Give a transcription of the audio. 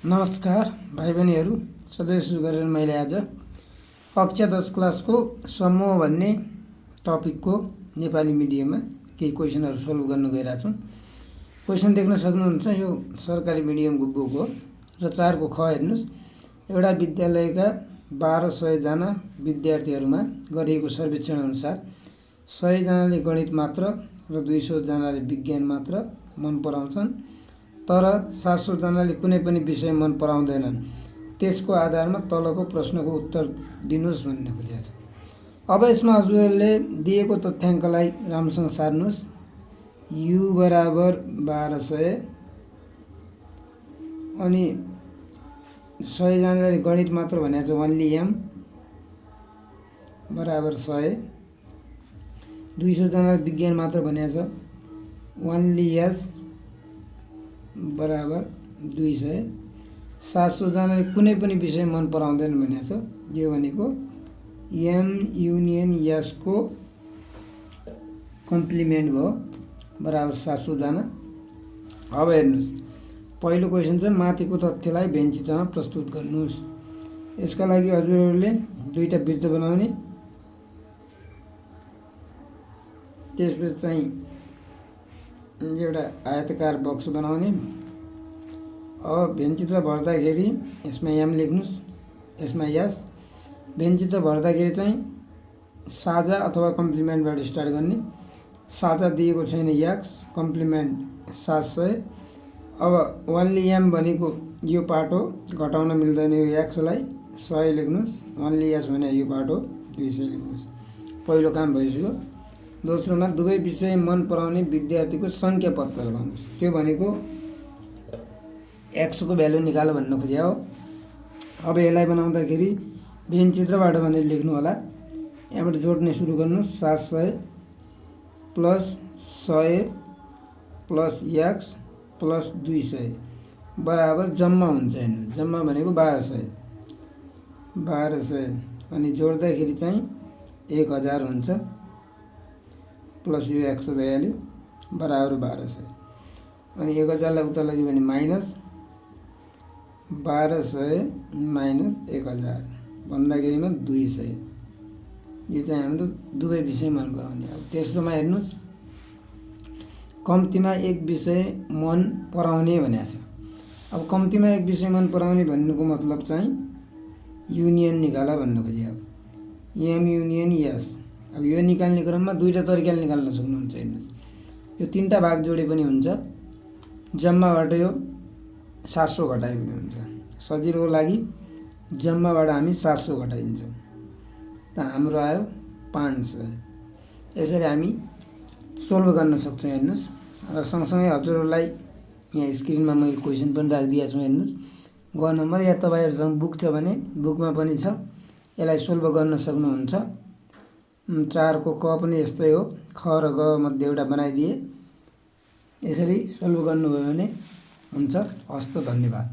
नमस्कार भाइ बहिनीहरू, सधैँ सुरु गरेर मैले आज कक्षा 10 क्लासको समूह भन्ने टपिकको नेपाली मिडियममा केही क्वेसनहरू सल्भ गर्न गइरहेको छु। क्वेसन देख्न सक्नुहुन्छ, यो सरकारी मिडियमको बुक हो र 4 को ख हेर्नुहोस्। एउटा विद्यालयका 1200 जना विद्यार्थीहरूमा गरिएको सर्वेक्षण अनुसार 100 जनाले गणित मात्र र 200 जनाले विज्ञान मात्र मन पराउँछन्, तर 700 जनाले कुनै पनि विषय मन पराउँदैनन्। त्यसको आधारमा तलको प्रश्नको उत्तर दिनुहोस् भन्ने खोजेको छ। अब यसमा हजुरहरूले दिएको तथ्याङ्कलाई राम्रोसँग सार्नुहोस्। u बराबर 1200 अनि 100 जनाले गणित मात्र भनेको छ, ओन्ली m बराबर 100। 200 जनाले विज्ञान मात्र भनेको छ, ओन्ली s बराबर 200। 700 जनाले कुनै पनि विषय मन पराउँदैन भनेको छ, यो भनेको m युनियन s को कम्प्लिमेन्ट भयो, बराबर 700 जना। अब हेर्नुहोस्, पहिलो क्वेसन चाहिँ माथिको तथ्यलाई व्यञ्चितमा प्रस्तुत गर्नुहोस्। यसका लागि हजुरहरूले दुईटा वृत्त बनाउने, त्यसपछि चाहिँ एउटा आयताकार बक्स बनाउने। अब व्यञ्चित भर्दाखेरि यसमा m लेख्नुहोस्, यसमा s। व्यञ्चित भर्दाखेरि चाहिँ साझा अथवा कम्प्लिमेन्टबाट स्टार्ट गर्ने। साझा दिएको छैन x, कम्प्लिमेन्ट 700। अब ओन्ली m भनेको यो पार्ट हो, घटाउन मिल्दैन यो x लाई, 100 लेख्नुहोस्। ओन्ली s भने यो पार्ट हो, 200 लेख्नुहोस्। पहिलो काम भइसक्यो। दोस्रोमा दुवै विषय मन पराउने विद्यार्थीको सङ्ख्या पत्ता लगाउनुहोस्। त्यो भनेको x को भ्यालु निकाल भन्न खोजेको हो। अब यसलाई बनाउँदाखेरि व्यञ्चित्रबाट भनेर लेख्नु होला। यहाँबाट जोड्ने सुरु गर्नुहोस्। 700 प्लस 100 प्लस x प्लस 200 बराबर जम्मा हुन्छ। हेर्नु, जम्मा भनेको 1200 अनि जोड्दाखेरि चाहिँ 1000 हुन्छ, प्लस यो x भ्याल्यु बराबर 1200। अनि 1000 लाई उता लग्यो भने माइनस 1200 माइनस 1000 भन्दाखेरिमा 200। यो चाहिँ हाम्रो दुवै विषय मन पराउने। अब तेस्रोमा हेर्नुहोस्, कम्तीमा एक विषय मन पराउने भनेको छ। अब कम्तीमा एक विषय मन पराउने भन्नुको मतलब चाहिँ युनियन निकाला भन्न खोजेको। m union s। अब यो निकाल्ने क्रममा दुईटा तरिकाले निकाल्न सक्नुहुन्छ। हेर्नुहोस्, यो तीनटा भाग जोडे पनि हुन्छ, जम्माबाट यो 700 घटाए पनि हुन्छ। सजिलोको लागि जम्माबाट हामी 700 घटाइदिन्छौँ, त हाम्रो आयो 500। यसरी हामी सोल्भ गर्न सक्छौँ। हेर्नुहोस्, र सँगसँगै हजुरहरूलाई यहाँ स्क्रिनमा मैले क्वेसन पनि राखिदिएको छु। हेर्नुहोस्, ग नम्बर, या तपाईँहरूसँग बुक छ भने बुकमा पनि छ, यसलाई सोल्भ गर्न सक्नुहुन्छ। 4 को क पनि यस्तै हो, ख र ग मध्ये एउटा बनाइदिए। यसरी सोल्भ गर्नुभयो भने हुन्छ। हस्त, धन्यवाद।